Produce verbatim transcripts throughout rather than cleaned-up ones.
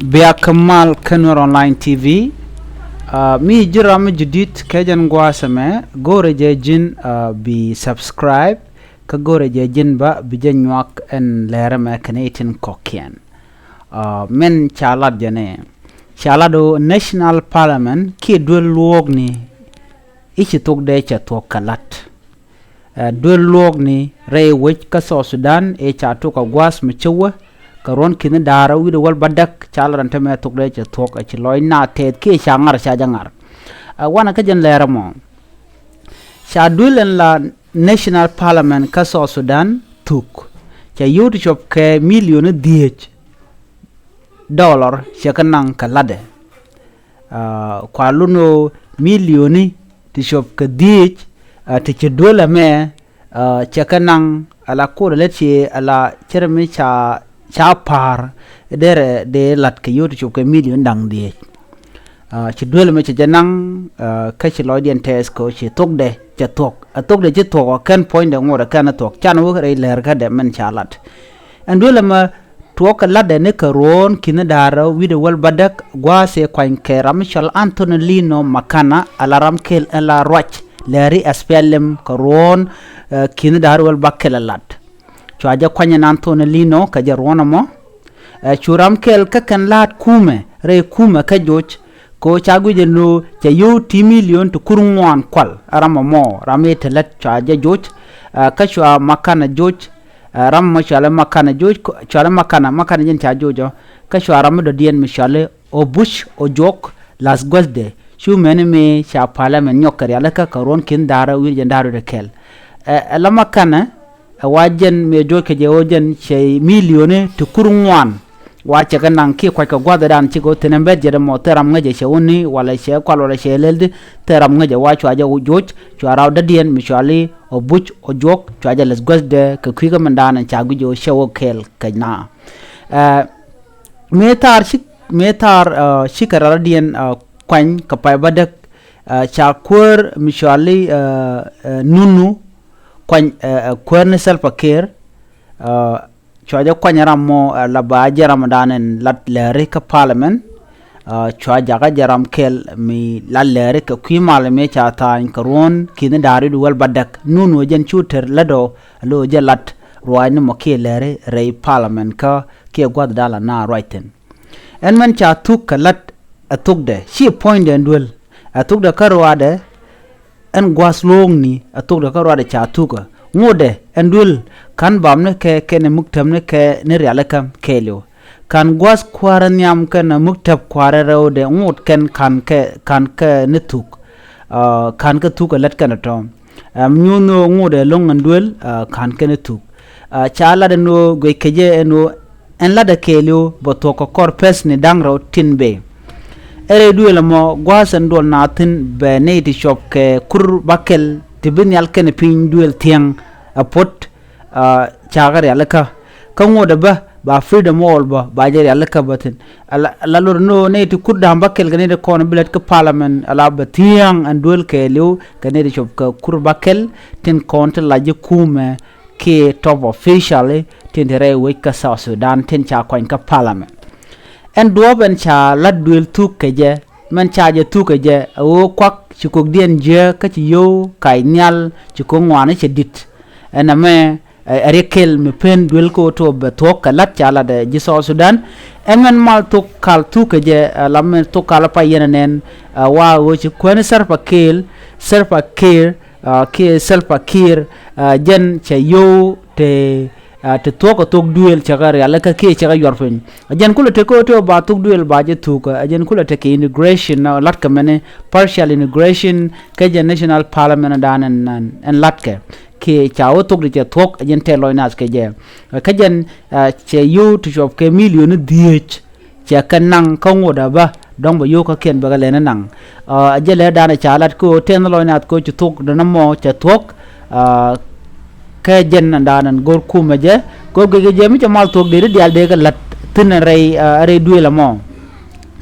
Bia kä mal kä Nuer Online T V. Uh, mi ji̱n ram mi jadid kɛ jɛn gua̱a̱th ɛmɛ, go̱rɛ jɛ ji̱n, uh, bi subscribe, kä go̱rɛ jɛ ji̱n bä bi jɛ nyuak ɛn lɛr ɛmɛ kɛnɛ itin kɔ̱kiɛn. Uh, min ca lat jɛ ni, ca lat ɣöö National Parliament kiɛ duel luɔ̱ɔ̱kni i̱ ci thok dee cɛ thuɔ̱k kɛ lat. Ɛ, duel luɔ̱ɔ̱kni rɛy wec kä South Sudan ëë ca tuk a gua̱a̱th mi cä wä kɛ ruɔ̱n ki̱ni da̱a̱r wi̱cdɛ wäl bädäk, ca lat ɛn täämɛ thok dee cɛ thuɔ̱k, ɛ ci lɔc naath tɛth kiɛ ca ŋar, ca jɛ ŋar. Ɛ, wanɛ kä jɛn lɛr ɛmɔ, ca duel ɛn la National Parliament kä South Sudan thuk, cɛ yio̱w ti cuɔp kɛ milioni dhieec dollar cɛ kɛ naŋ kɛ latdɛ. Aa, kua lun ɣöö milioni ti cuɔp kɛ dhieec, aa, ti ci duel ɛmɛ, aa, cɛ kɛ naŋ ala ko̱r lät ci ala cär mi ca, ca pa̱a̱r derɛ dee lat kɛ yio̱w ti cuɔp kɛ milioni da̱ŋ dhieec. Aa, ci duel ɛmɛ cɛ jɛ naŋ, aa, kä ci lɔcdiɛn tɛth kɛ ɣöö ci thokdɛ cɛ thuɔ̱k. Ɛ thokdɛ ci thuɔ̱k ɔ kɛn puɔ̱nydɛ ŋot ɛ kɛn ɛ thuɔ̱k. Can wä rɛy lɛr kädɛ min ca lat. Ɛn duel ɛmɛ tuɔɔk kɛ latdɛ ni kɛ ruɔ̱ɔ̱n ki̱ni da̱a̱r wi̱cdɛ wäl bädäk, gua̱a̱th ëë kuany kɛ ram mi cɔal Anthony Lino Makana, ala ram kɛl ɛn la ruac lɛri S P L M kɛ ruɔ̱ɔ̱n, ɛ, ki̱ni da̱a̱r wäl bäkɛl ɛ lat. Cua jɛ kuany ɛn Anthony Lino kɛ jɛ ruɔ̱ɔ̱n ɛmɔ. Ɛ, cu ram kɛl kä kɛn la̱a̱t kumɛ, rɛy kumɛ kä joc, kɛ ɣöö ca guic ɛn ɣöö cɛ yio̱w ti milioni ti kur ŋuan kual, ɛ ram ɛmɔ, ram ëë te lät cua jɛ joc, ɛ, kä cua Makana joc, ɛ, ram ɛmɔ cɔalɛ Makana joc, cɔalɛ Makana, Makana jɛn ca joc ɔ, kä cua ram mi dɔ̱diɛn mi cɔalɛ Obuch Ojok la̱th guäthdɛ, cu mɛni mi ca parliament nyɔk kɛ rialikä kɛ ruɔ̱n ki̱n da̱a̱r wi̱cdɛ jɛn da̱a̱r wi̱cdɛ kɛl. Ɛ, ɛ la Makana, ɛ wa jɛn mëë joc kɛ jɛ ɣöö jɛn cɛ milioni ti kur ŋuan wa cɛ kɛ naŋ kiɛ kuackɛ gua̱thdan cikɛ ɣöö thi̱n ɛmbɛt jɛ dɛ mɔ thil ram ŋäcɛ cɛ wuni walɛ cɛ kual walɛ cɛ lɛl di, thil ram ŋäcɛ wa cua jɛ joc, cua raw dɔ̱diɛn mi cɔali Obuch Ojok cua jɛ la̱th guäthdɛ kɛ kui̱ kä mindan ca guic ɣöö cɛ wä kɛɛl kɛ na. Ɛ, mëë thaar ci, mëë thaar, ɛ, cikɛ rɔ̱diɛn, ɛ, kuany kɛ pay bädäk, ɛ, ca kuäär mi cɔali, ɛ, ɛ, Nunu kuany, ɛ, ɛ, kuäär ni Salva Kiir, ɛ, cua jɛ kuany ram mɔ, ɛ, la ba jɛ ramdan ɛn lat lɛri kä parliament, ɛ, cua jakä jɛ ram kɛl mi lat lɛri kɛ kui̱ mal mi ca tha̱a̱ny kɛ ruɔ̱n ki̱ni da̱a̱r wi̱cdɛ wäl bädäk. Nunu jɛn cu ter lätdɔ, lo̱ jɛ lat ruaacni mɔ kiɛ lɛri rɛy parliament kä kiɛ gua̱thdan la na ruac thi̱n. Ɛn mɛn ca thuk kɛ la̱t ɛ thokdɛ, ci puɔ̱nydɛ ɛn duel. Ɛ thokdɛ kä ruaadɛ, ɛn gua̱a̱th luɔ̱ɔ̱kni, ɛ thokdɛ kä ruaadɛ ca thukä. Ŋotdɛ ɛn duel, ka̱n bamnikɛ kɛnɛ muktämnikɛ ni rialikä kɛɛliw. Ka̱n gua̱a̱th kuäärä nhiam kɛnɛ muktäp kuäärä rɛwdɛ, ŋot kɛn ka̱n kɛ, ka̱n kɛ ni thuk. Aa, ka̱n kɛ thuk ɛ lät kɛnɛ tɔ̱. Ɛm, nyuuth ni ɣöö ŋot ɛ lo̱ŋ ɛn duel, aa, ka̱n kɛn ɛ thuk. Aa, ca lat ɛn ɣöö guic kɛ jɛ ɛn ɣöö ɛn latdɛ kɛɛliw bɛ thuɔ̱k kɛ kɔr pɛth ni da̱ŋ rɛw tin bëë. Ɛ rɛy duëël ɛmɔ gua̱a̱th ɛn duɔl naath thi̱n bɛ nɛy ti cuɔp kɛ kur bäkɛl ti bi nhial kɛnɛ piny duëël thiäŋ ɛ puɔ̱t. Aa, cakɛ rialikä. Kä ŋotdɛ bä ba freedom hall bä ba jɛ rialikä bä thi̱n. Ala, ala lor ni ɣöö nɛy ti kur da̱ŋ bäkɛl kɛ nɛy ti kɔn bi lät kä parliament ala bɛ thiäŋ ɛn duel kɛɛliw kɛ nɛy ti cuɔp kɛ kur bäkɛl tin kɔn ti la ji̱ kumɛ kiɛ top official tin ti rɛy wec kä South Sudan tin ca kuany kä parliament. Ɛn duɔ̱ɔ̱p ɛn ca la̱t duel thuk kɛ jɛ, mɛn ca jɛ thuk kɛ jɛ ɛ ɣöö kuak ci kokdiɛn jiääk kä ci yio̱w kac nhial ci kok ŋuani cɛ di̱t. Ɛn ɛmɛ ɛ, ɛ riɛk kɛl mi pen duel kä ɣöö tɔ̱ bɛ thuɔ̱k kɛ la̱t ca la̱t ɛ ji̱ South Sudan. Ɛn mɛn mal thok kal thuk kɛ jɛ, ɛ, la mɛn thok kal pay yɛn ɛ nɛn, ɛ, wa ɣöö ci kuäni Salva Kiir, Salva Kiir, aa, kiɛ Salva Kiir, aa, jɛn cɛ yio̱w te, aa, te thuɔ̱k kɛ thok duëël cɛ kɛ rialikä kiɛ cɛ kɛ yuɔr piny. Ɛ jɛn kulɛ tekɛ ɣöö te ba thok duëël ba jɛ thuk, ɛ jɛn kulɛ tekɛ integration, aa, la̱t kɛ mɛni partial integration kɛ jɛn national parliament dan ɛn, ɛn, ɛn la̱t kɛ. Kiɛ ca ɣöö thok di cɛ thuɔ̱k, ɛ jɛn tɛth lɔc nath kɛ jɛ. Ɛ, kä jɛn, aa, cɛ yio̱w ti cuɔp kɛ milioni dhieec. Cɛ kɛ naŋ kä ŋot a bä dɔ̱ŋ bɛ yio̱w kä kiɛn bɛ kɛ lɛn ɛ naŋ. Aa, jɛ lɛ danɛ ca lat kä ɣöö tɛn lɔc nath kä ɣöö ci thok dɔ̱n ɛmɔ cɛ thuɔ̱k. Aa, kɛ jɛn ɛn danɛ go̱r kumɛ jɛ go̱r guic kɛ jɛ mi cɛ mal thuɔ̱k dee di diaal dee kɛ la̱t thi̱n ɛn rɛy, aa, rɛy duëël ɛmɔ.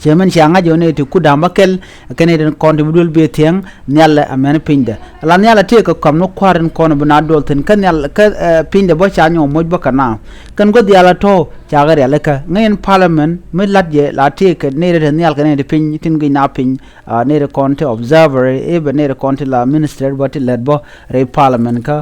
Cɛ mɛn cia ŋa̱c ɣöö nɛy ti kur da̱ŋ bäkɛl kɛ nɛy ti kɔn ti bi duel bi thiäŋ nhial ɛ mɛn pinydɛ. Ala nhial a tëëkɛ kɔm ni kua̱r in kɔn bi na duɔl thi̱n kä nhial kä, ɛ, pinydɛ bä ca nyɔk moc bä kɛ na. Kɛn gua̱th diaal a tɔ̱ Cakɛ rialikä ŋäc in parliament mi la̱t jɛ la tëëkɛ nɛy rɛ te nhial kɛ nɛy ti piny tin guic na piny. Nɛy rɛ kɔn ti observer i̱ bɛ nɛy rɛ kɔn ti la minister bä ti lät bä rɛy parliament kä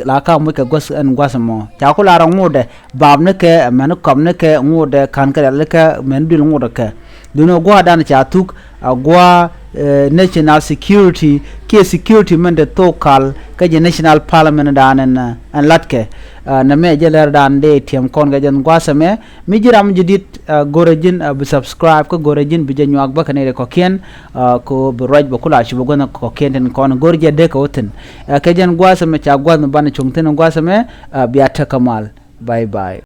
la kam wi̱c kɛ gua̱th ɛn gua̱th ɛmɔ ca ku la rɔ ŋotdɛ. Bapnikɛ mɛn kɔpnikɛ ŋotdɛ ka̱n kɛ rialikä mɛn duël ŋotdɛ kɛ. Duundɛ gua̱a̱r dan ca thuk a gua̱a̱ national security kiɛ security mɛn te thok kal kä jɛ national parliament dan ɛn ɛn latkɛ. Nɛ mɛ jɛ lɛr dan dee tiɛm kɔn kɛ jɛn gua̱a̱th ɛmɛ. Mi ji̱ ram ji̱ dit go̱rɛ ji̱n bi subscribe kä go̱rɛ ji̱n bi jɛ nyuak bä kɛ nɛy rɛ kɔ̱kiɛn. Ko bi ruac bɛ kula ci bɛ guänh kɔ̱kiɛn tin kɔn go̱r jɛ dee kɛ wä thi̱n. Kɛ jɛn gua̱a̱th ɛmɛ ca gua̱a̱th mi banɛ cuŋ thi̱n gua̱a̱th ɛmɛ. Bia tek kä mal. Bye bye.